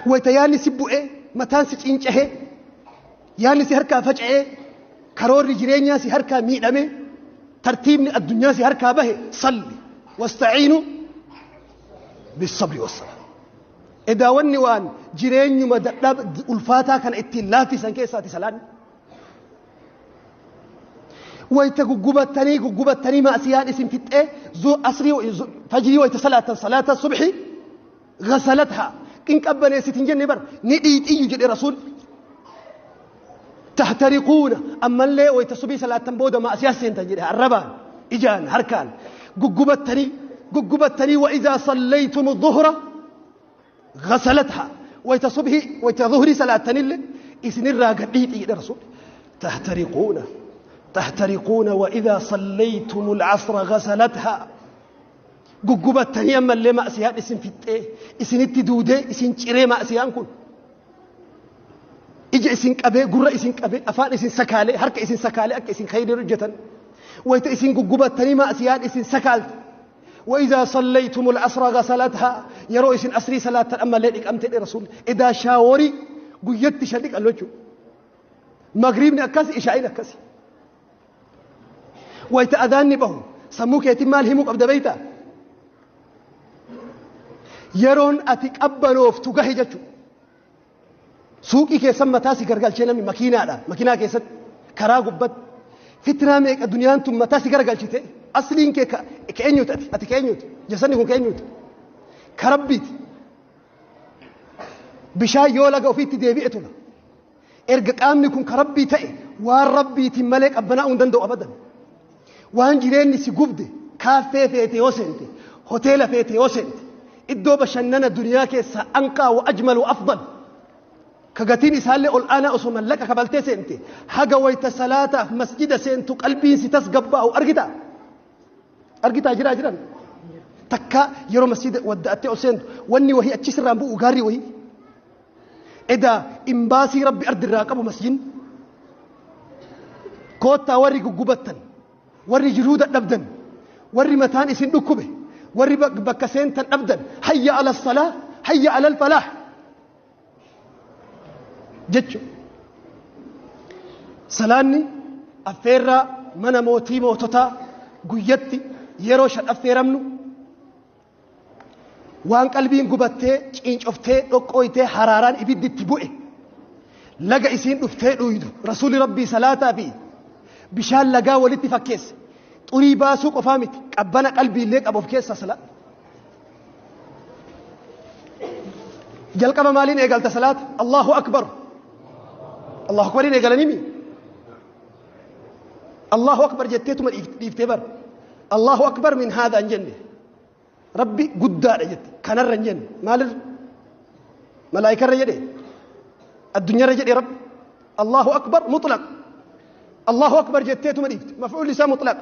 Wayta yaanni si bu'ee, mataan si cincahee, yaanni si harkaa faca'ee, karoorri jireenyaa si harkaa miidhame, tartiibni addunyaa si harkaa bahe, salli wastaciinu bisabri wassalaa. Edaa wanni waan jireenyuma dadhab ulfaataa kana ittiin laaffisan keessaati salaanni. Wayta guggubattanii guggubattanii ma'asiyaan isin fixxee asrii fajrii wayta salaatan salaata subhi ghasalatha in qabbaneessit hin jenne bar ni dhiixiyyu jedhe rasuul. Tahtariquuna ammallee wayta subii salaatan booda ma'asiyaa seentan jedhe arrabaan ijaan harkaan guggubattanii guggubattanii wa idaa sallaytumu dhuhra ghasalatha wayta subhi wayta dhuhrii salaatanillee isinirraa gadhiixi jedhe rasuul. Tahtariquuna tahtariquuna wa idaa sallaytumu alcasra ghasalatha guggubattanii ammallee ma'asiyaan isin fixxee isinitti duudee isin ciree ma'asiyaan kun ija isin qabee gurra isin qabee afaan isin sakaalee harka isin sakaalee akka isin khayrii hojjetan wayta isin guggubattanii ma'asiyaan isin sakaalte وإذا صليتم العصر غسلتها يرو إسن أسري صلاة أما ليك أمتي رسول إذا شاوري قيدت شديك اللوجو مغربني أكاسي إشاعين أكاسي ويتأذاني به سموك يتم مال هموك أبدا بيتا يرون أتك أبنوف تقهي جتشو سوقي كيسا متاسي قرقال شيء نمي مكينة لا مكينة كيسا كرا قبت فتنة ميك الدنيا أنتم متاسي قرقال شيء أصلين كي كأنيوت أتي أتي كأنيوت جسني كون كأنيوت كربيت بشاي يولا قوفيت ديبئتنا erga qaamni kun ka rabbii ta'e waan rabbiitiin malee qabbanaa'uu hin danda'u abadan. Waan jireenyi si gubde kaaffee feete yoo seente hoteela feete yoo seente iddoo bashannana duniyaa keessaa anqaa wa ajmal wa afdal ka gatiin isaallee ol aanaa osoo mallaqa kabaltee seente haga wayta salaataaf masjida seentu qalbiin si tasgabbaa'u argitaa argitaa jiraa jiran takka yeroo masjida wadda'attee ol seentu wanni wahii achi sirraan bu'u gaarri wahii edaa imbaasii rabbi ardirraa qabu masjidni koottaa warri guggubattan warri jiruu dadhabdan warri mataan isin dhukkube warri bakka seentan dhabdan hayya ala salaa hayya ala alfalaah jechu salaanni affeerraa mana mootii moototaa guyyatti yeroo shan affeeramnu waan qalbiin gubattee ciincoftee dhoqqooytee haraaraan ibiddi itti bu'e laga isiin dhuftee dhuydu rasuuli rabbii salaataa fi bishaan lagaa walitti fakkeesse xurii baasuu qofaa miti qabbana qalbiillee qabu of keessaa salaata. Jalqaba maaliin eegalta salaata? Allahu akbar. Allahu akbariin eegalanii mi? Allahu akbar jetteetuma dhiiftee bara. Allahu akbar min haadha hin jenne. Rabbi guddaadha jette kanarra hin jenne maalirra? Malaayikarra jedhe addunyaarra jedhe rabbi. Allahu akbar mutlaq. Allahu akbar jetteetuma dhiifte maf'uulli isaa mutlaq.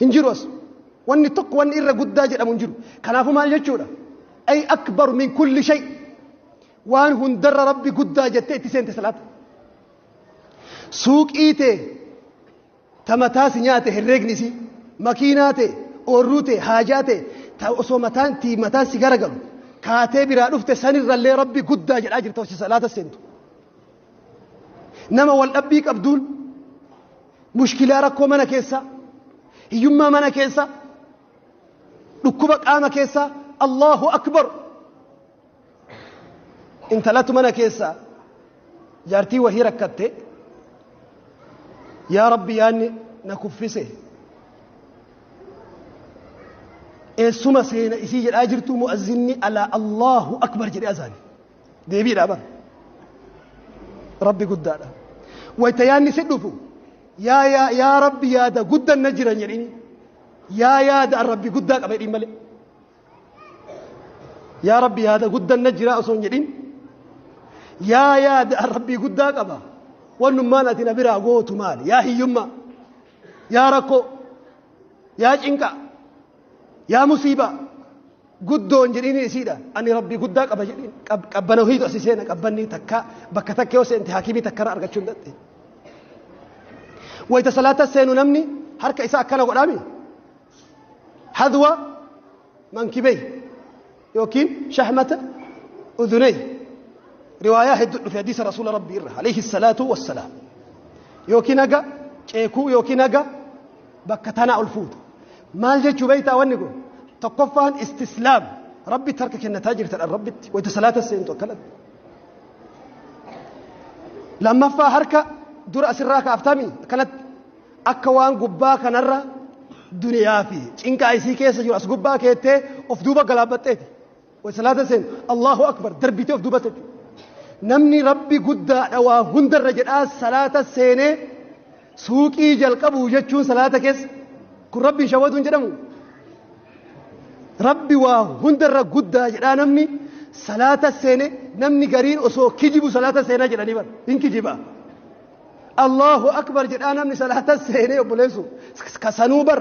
Hin jiru as. Wanni tokko wanni irra guddaa jedhamu hin jiru. Kanaafuu maal jechuudha? Ay akbar min kulli shay. Waan hundarra rabbi guddaa jettee itti seente salaata. Suuqii tee ta mataa si nyaate herreegni isii makiinaa tee oorruu tee haajaa tee ta osoo mataan tii mataan si garagalu kaatee biraa dhufte sanirrallee rabbi guddaa jedhaa jirta osoo salaata seentu. Nama wal dhabbii qabduun mushkilaa rakkoo mana keessaa hiyyummaa mana keessaa dhukkuba qaama keessaa Allahu akbar intalatu mana keessaa jaartii wahii rakkatte yaa rabbi yaanni na kuffise eessuma seena isii jedhaa jirtu mu'azzinni alaa Allahu akbar jedhee azaane deebiidhaa bara rabbi guddaadha wayta yaanni si dhufu yaa yaa yaa rabbi yaada guddan na jiran jedhini yaa yaada an rabbi guddaa qaba jedhin malee yaa rabbi yaada guddan na jira osoo hin jedhin yaa yaada an rabbii guddaa qaba wannummaan ati na biraa gootu maali yaa hiyyummaa yaa rakkoo yaa cinqa yaa musiibaa guddoon jedhini isiidha ani rabbii guddaa qaba jedhin qabbana hiitu asi seena qabbanni takka bakka takka yoo seente hakimii takkarra argachuu hin dandeenye. Wayita salaata seenu namni harka isaa akkana godhaami hadwa mankibey yookiin shahmata Udunay riwaayaa hedduu dhufe hadiisa rasuula rabbii irra alayhi salaatu wassalaam. Yookiin haga ceekuu yookiin haga bakka tanaa ol fuuta. Maal jechuu beeytaa wanni kun? Tokkoffaan istislaam rabbitti harka kennataa jirtadha rabbitti wayita salaata seentu akkanatti. Lammaffaa harka dura asirraa kaaftami akkanatti akka waan gubbaa kanarra duniyaa fi cinqaa isii keessa jiru as gubbaa keettee of duuba galaabbatteeti. Wayita salaata seentu Allahu akbar darbitee of duuba jechuudha. Namni rabbi guddaadha waa hundarra jedhaa salaata seenee suuqii jalqabu jechuun salaata keessa kun rabbiin shawwatuu hin jedhamu. Rabbi waa hundarra guddaa jedhaa namni salaata seene namni gariin osoo kijibu salaata seenaa jedhanii bara hin kijiba. Allahu akbar jedhaa namni salaata seenee obboleessu kasanuu bar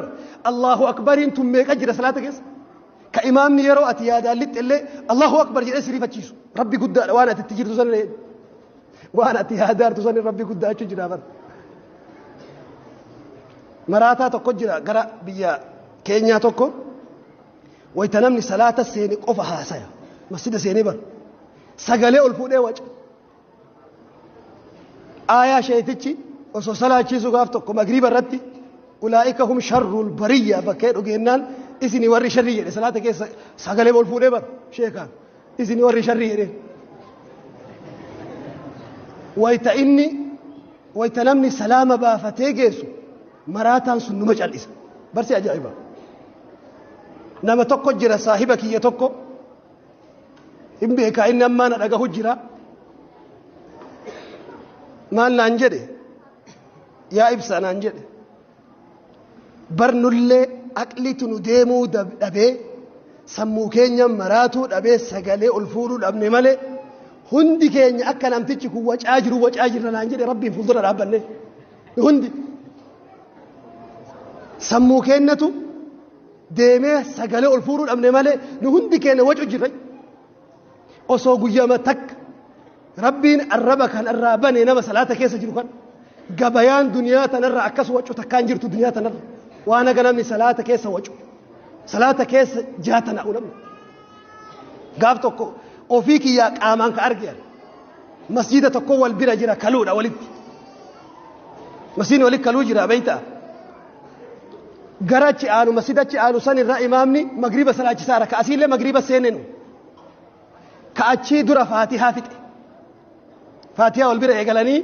Allahu akbariin tun meeqa jira salaata keessa. Ka imaamni yeroo ati yaadaan lixxe illee Allahu akbar jedhee si rifachiisu. Rabbi guddaadha waan ati itti jirtu san waan ati yaadaartu san rabbi guddaa jechuu jira bara. Maraataa tokko jira gara biyya keenyaa tokko wayita namni salaata seene qofa haasaya masjida seenee bara sagalee ol fuudhee waca. Aayaa sheetichi osoo salaachiisu gaaf tokko magriiba irratti ulaa'ika hum sharrul bariyya bakkee dhugeennaan isini warri sharrii jedhe salaata keessa sagalee ol fuudhee bara sheekaan isini warri sharrii jedheen. Wayita inni wayita namni salaama baafatee geessu maraataan sun numa cal'isa. Barsi ajaa'iba. Nama tokko jira saahiba kiyya tokko hin beekaa inni ammaa na dhagahu jira. Maal naan jedhe yaa ibsa naan jedhe barnullee aqlitu nu deemuu dhabee sammuu keenya maraatuu dhabee sagalee ol fuudhuu dhabne malee hundi keenya akka namtichi kun wacaa jiru wacaa jirra naan jedhe rabbiin fuuldura dhaabbanne hundi sammuu keenyatu deemee sagalee ol fuudhuu dhabne malee nu hundi keenya wacu jirra osoo guyyama takka rabbiin arraba kan irraa bane nama salaata keessa jiru kan gabayaan duniyaa tanarra akkas wacu takkaan jirtu duniyaa tanarra waan haga namni salaata keessa wacu salaata keessa jaatana'u namni gaaf tokko ofii kiyyaa qaamaan ka arge masjida tokko wal bira jira kaluudha walitti masjidni walitti kaluu jira beeytaa gara achi aanu masjida achi aanu san irra imaamni magriba salaachisaara ka asiillee magriba seenenu ka achii dura faatihaa fixe faatihaa wal bira eegalanii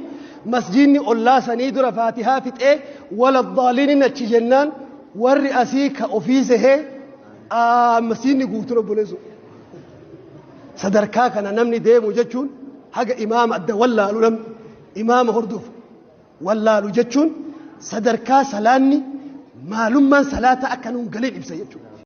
masjidni ollaa sanii dura faatihaa fixee wala daaliinin achi jennaan warri asii ka ofii sehee masjidni guutuun obboleessu. Sadarkaa kana namni deemu jechuun haga imaama adda wallaalu namni imaama hordofu wallaalu jechuun sadarkaa salaanni maalummaan salaata akka nuun galiin ibsa jechuudha.